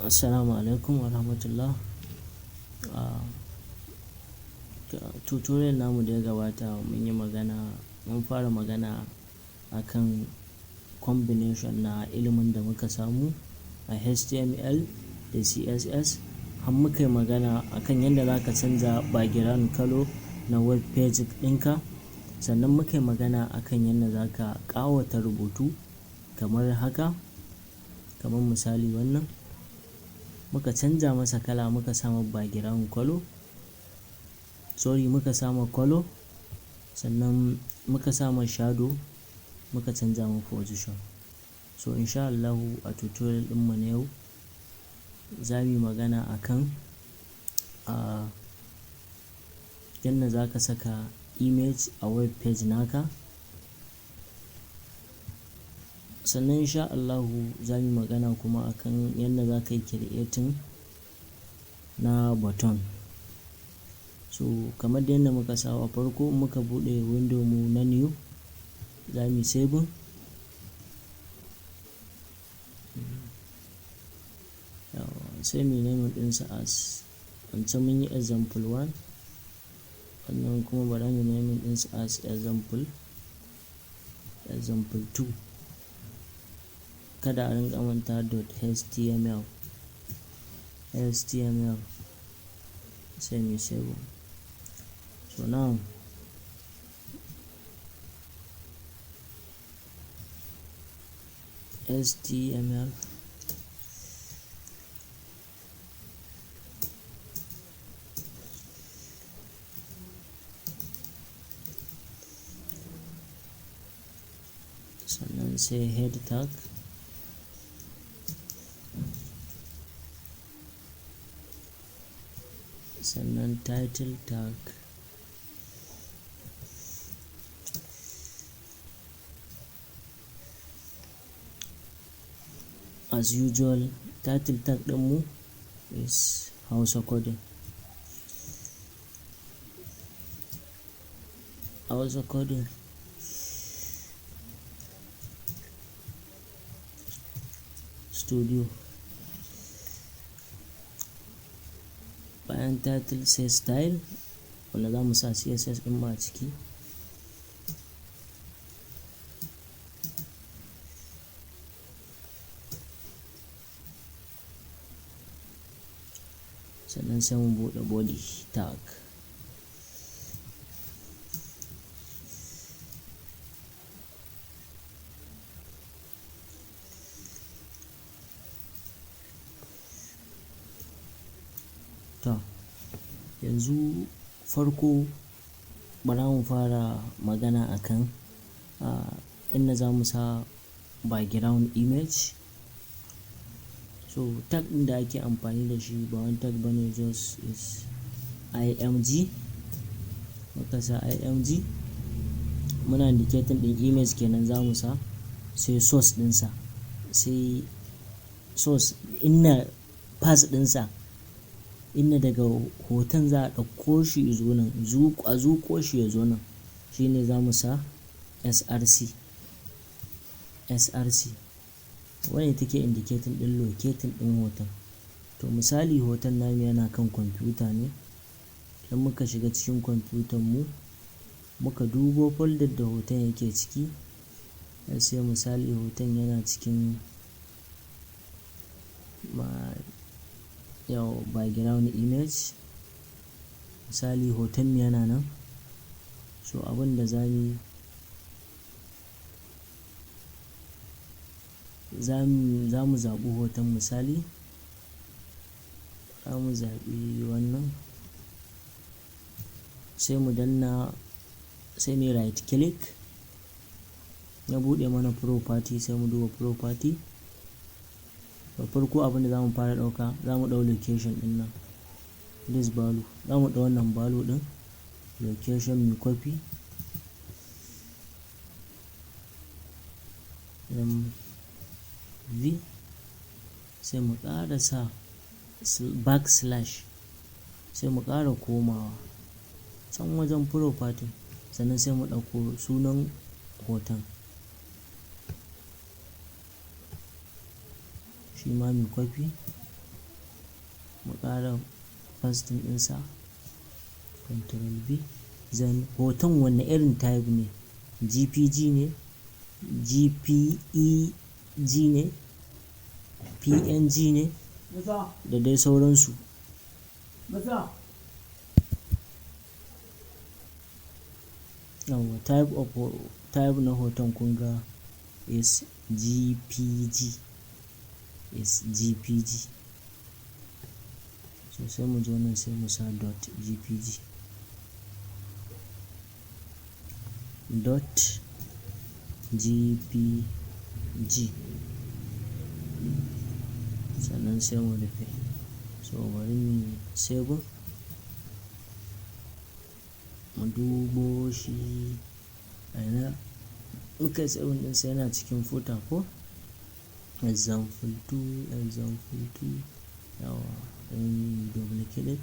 Assalamu alaikum wa rahmatullah. A tutorial namu da ya gabata mun yi magana, mun fara magana akan combination na ilimin da muka samu a HTML da CSS, har muka yi magana akan yadda za ka canza background color na web page ɗinka. Sannan muka yi magana akan yadda za ka ƙawata rubutu kamar haka, kamar misali wannan. Muka canza masa kala, muka sa mai background color, sorry, muka sa mai color, sannan muka sa mai shadow, muka canza mai position. So insha Allahu a tutorial ɗinmu na yau za mu yi magana akan yadda za ka saka image a web page naka. Sannan insha Allahu za mu yi magana kuma akan yadda za ka yi creating na button. So kamar dai yadda muka saba, farko muka buɗe window mu na new, za mu yi saving. Sai mu yi naming ɗinsa as wancan mun yi example 1, wannan kuma bari mu naming ɗinsa as example 2. Kada a rinƙa manta .html, html, sai mu yi saving. So now html, sannan sai head tag, sannan title tag, as usual title tag ɗinmu is Hausa coding, Hausa Coding Studio. Bayan title sai style, wanda za mu sa CSS ɗin mu a ciki. Sannan sai mu buɗe body tag. To, yanzu farko bara mu fara magana akan inda za mu sa background image. So tag ɗin da ake amfani da shi ba wani tag bane, just is img. Muka sa img, muna indicating ɗin image kenan za mu sa, sai source ɗinsa, sai source inna path ɗinsa, inda daga hoton za a ɗauko shi ya zo nan, a zuƙo shi ya zo nan, shine za mu sa src, src. Wannan take indicating ɗin locating ɗin hoton. To misali hoton namu yana kan kwamfuta ne. Idan muka shiga cikin kwamfutan mu, muka dubo folder da hoton yake ciki, sai misali hoton yana cikin yau background image. Misali hoton mu yana nan. So abin da za mu zaɓi hoton, misali za mu zaɓi wannan, sai mu danna, sai muyi right click, ya buɗe mana property, sai mu duba property. Da farko abin da za mu fara ɗauka, za mu ɗau location ɗin nan, this value, za mu ɗau wannan value ɗin location, mu copy v, sai mu ƙara sa backslash, sai mu ƙara komawa can wajen property, sannan sai mu ɗauko sunan hoton, shi ma mu copy. Mu ƙara pasting ɗinsa, Control V. Then hoton wanne irin type ne? JPG ne, JPEG ne, PNG ne, da dai sauransu. Yawwa, type na hoton kun ga is JPG, is JPG. So sai mu zo nan sai mu sa dot JPG, dot JPG, sannan sai mu rufe. So bari mu save, mu dubo shi a ina muka save ɗinsa. Yana cikin footer ko? Example 2, example 2. Yawwa, then double click.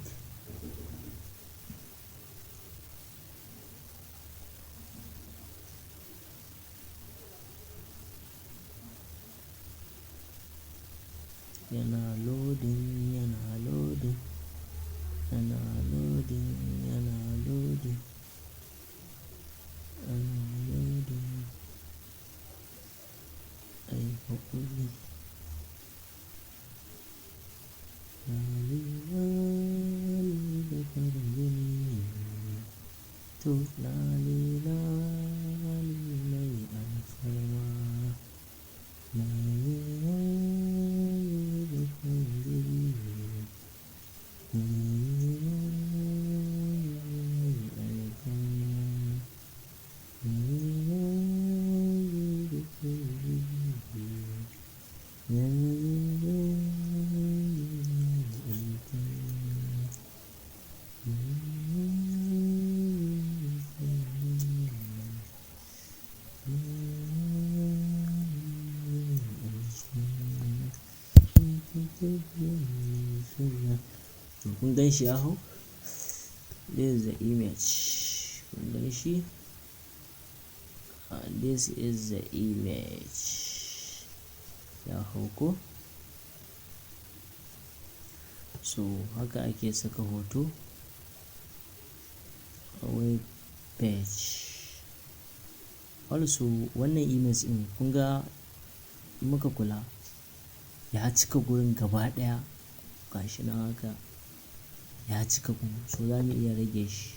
Yana loading, yana loading, yana loading, yana loading, yana loading. Ai haƙuri. Lale lale da farin jini. To lale lale mai alfarma. Lale lale da farin jini. Lale lale mai alfarma. Lale lale da farin jini. Lale lale mai alfarma. Lale lale da farin jini. Lale mai alfarma. To kun gan shi ya hau? This is the image. Kun gan shi? This is the image. Ya hau ko? So haka ake saka hoto a web page. Also wannan image ɗin, kun ga in muka kula, ya cika gurin gaba ɗaya. Gashi nan haka ya cika gun. So za mu iya rage shi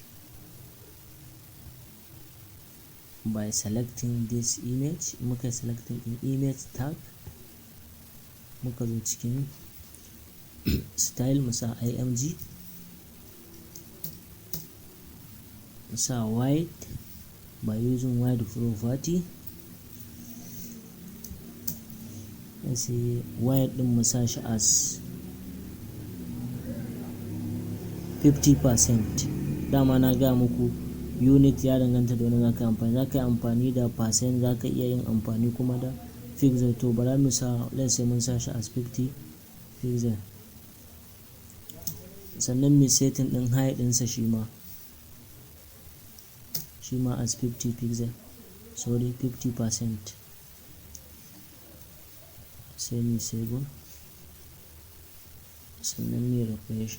by selecting this image. Muka selecting in image tag, muka zo cikin style, mu sa img, mu sa width by using width property. Sai width ɗin mu sa shi as 50%. Dama na gaya muku, unit ya danganta da wani za ka yi amfani. Za ka yi amfani da percent, za ka iya yin amfani kuma da pixel. To bara mu sa, let's say mun sa shi as 50 pixel. Sannan mu setting ɗin height ɗinsa shi ma as 50 pixel, sorry, 50%. Sai mu save, sannan mu refresh.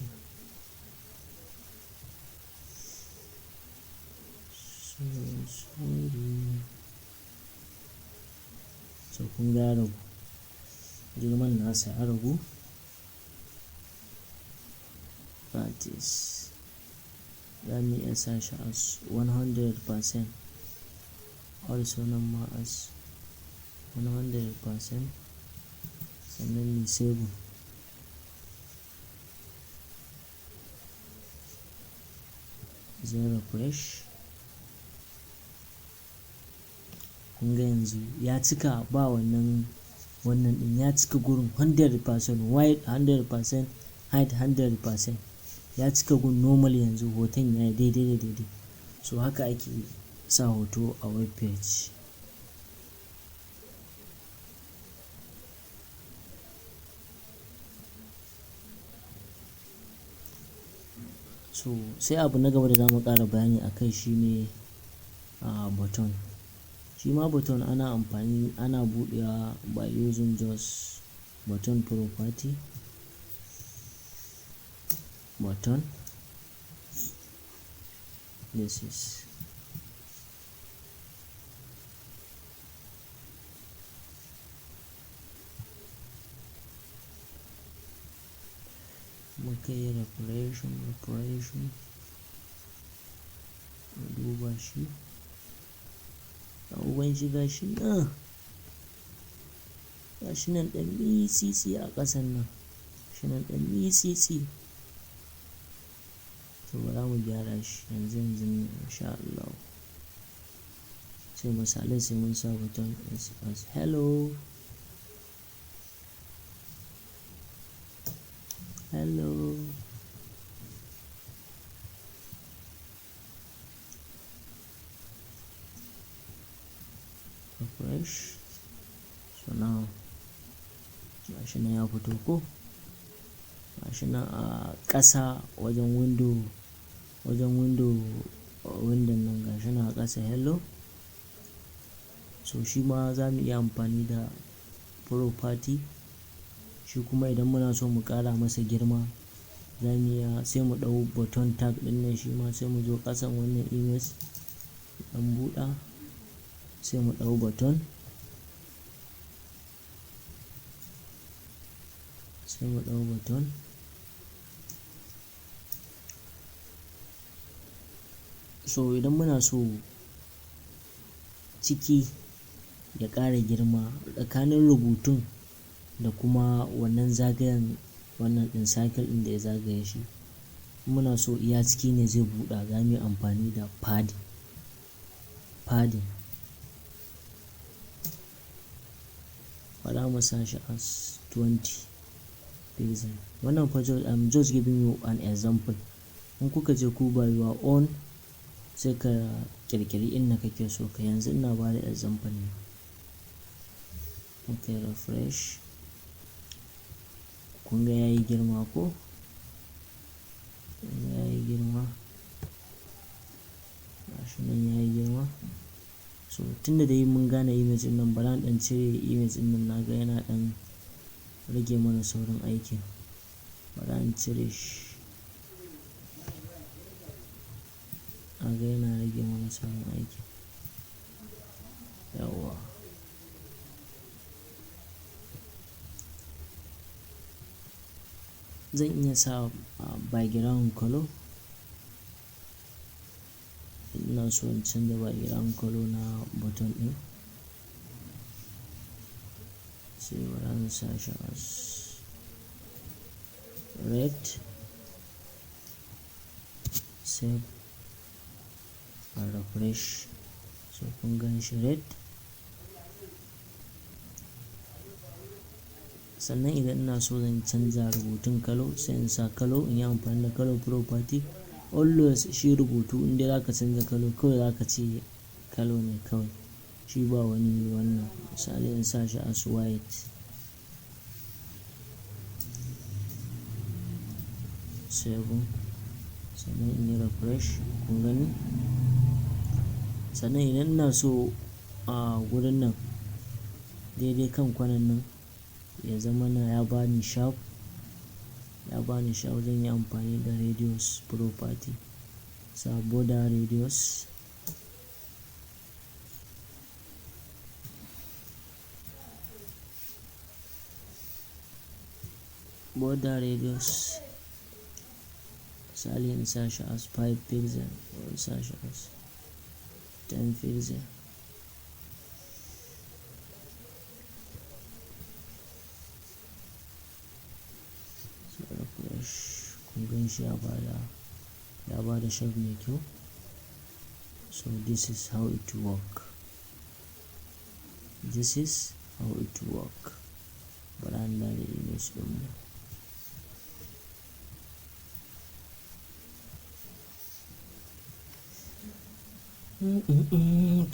So sorry. So kun ga ya ragu, girman nasa ya ragu. That is, za mu iya sa shi as 100%. Also nan ma as 100%, sannan mu save. Zai refresh. Kun ga yanzu ya cika, ba wannan ɗin, ya cika gurin 100%, width 100%, height 100%. Ya cika gun normal. Yanzu hoton ya yi daidai da daidai. So haka ake sa hoto a web page. So sai abu na gaba da zamu ƙara bayani a kai shine a button. Shi ma button ana amfani, ana buɗewa by using just button property. Button, this is muka yi refreshing, mu duba shi. Uban shi, gashi nan, gashi nan ɗan mitsitsi a ƙasan nan, shi nan ɗan mitsitsi. To, bara mu gyara shi yanzu yanzun nan, insha Allah. Sai misalin, sai mun sa button as hello, hello. Refresh. So now gashi nan ya fito ko? Gashi nan a ƙasa wajen window window nan, gashi nan a ƙasa, hello. So shi ma za mu iya amfani da property. Shi kuma idan muna so mu ƙara masa girma, za mu iya sai mu ɗau button tag ɗin nan, shi ma sai mu zo ƙasan wannan image ɗan buɗa, sai mu ɗau button, sai mu ɗau button. So idan muna so ciki ya ƙara girma tsakanin rubutun da kuma wannan zagayen, wannan ɗin circle ɗin da ya zagaye shi, muna so iya ciki ne zai buɗa, za mu yi amfani da padding. Padding, bara mu sa shi as 20 pixel. Wannan fa just, I'm just giving you an example. In kuka je ku by your own, sai ka ƙirƙiri inda kake so ka. Yanzu ina ba da example ne. Muka refresh, kun ga yayi girma ko? Kun ga yayi girma, gashi nan yayi girma. So tunda dai mun gane image ɗin nan, bara in ɗan cire image ɗin nan, naga yana ɗan rage mana saurin aikin. Bara in cire shi, naga yana rage mana saurin aikin. Yawwa. Zan iya sa background color. Ina so in canza background color na button ɗin, sai bara in sa shi as red. Save and refresh. So kun gan shi red. Sannan idan ina so zan canza rubutun color, sai in sa color, in yi amfani da color property. Always shi rubutu, in dai zaka canza color, kawai zaka ce color ne kawai, shi ba wani wannan. Misali, in sa shi as white. Seven. Sannan in yi refresh, kun gani. Sannan idan ina so a gurin nan, daidai kan kwanan nan, ya zama na ya bani sharp, ya bani sharp, zan yi amfani da radius property. Sa border radius, border radius, misali in sa shi as 5 pixel ko in sa shi as 10 pixel. Sai refresh, kun gan shi ya bada shape mai kyau. So this is how it work, this is how it work. Bara in dawo da image ɗin mu.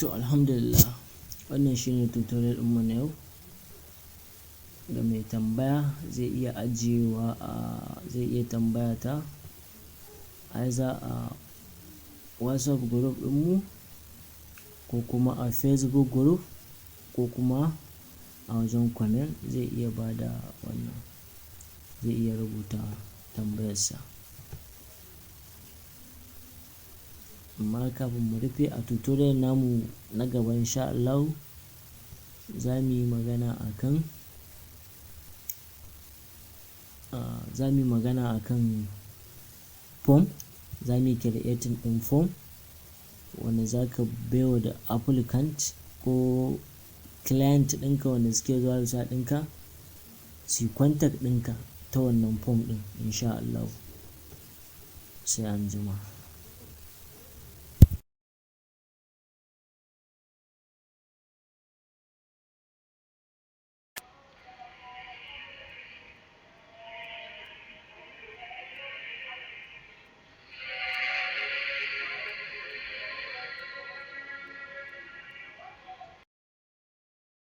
To, alhamdulillah, wannan shine tutorial ɗinmu na yau. Ga mai tambaya zai iya ajiyewa a zai iya tambaya ta either a WhatsApp group ɗinmu, ko kuma a Facebook group, ko kuma a wajen comment, zai iya bada wannan, zai iya rubuta tambayarsa. Amma kafin mu rufe, a tutorial namu na gaba, insha Allahu, za mu yi magana akan form. Za mu yi creating ɗin form wanda za ka baiwa da applicant ko client ɗinka wanda suke zuwa website ɗinka su yi contact ɗinka ta wannan form ɗin, insha Allahu. Sai anjima.